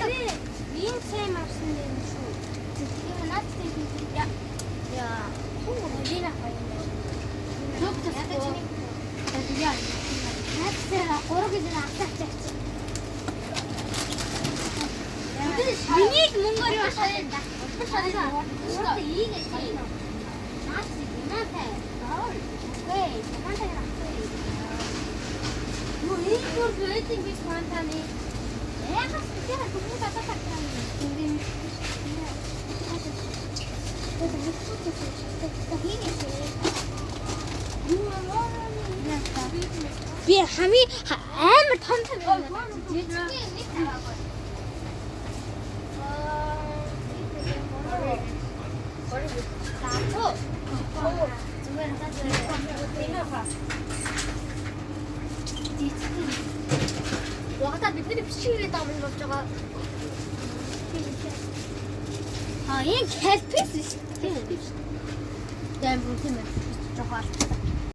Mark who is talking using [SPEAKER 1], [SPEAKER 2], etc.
[SPEAKER 1] Энэ сэм авсан юм шүү. Тийм наад тийм. Я. Я. Хүү нэг авах юм. Зүг тасгүй. Я. Наад тэр гурав гэж авах чагч. Миний л мөнгөөр юу шалаа да. Шалаа. Ийгээ шалаа. Наад наатай. Окей, наатай авах. Юу энэ бүр байдаг биш фантаны. Ягас тэр хүмүүс татах юм. Би хамгийн амар том том юм. Жижиг нэг таваагүй. Зүгээр хатаа. Вагта бидний бичлэг хийгээд байгаа юм болж байгаа. А энэ калпис шүү дээ. Тийм үү тийм ээ. Жохоо алцсан.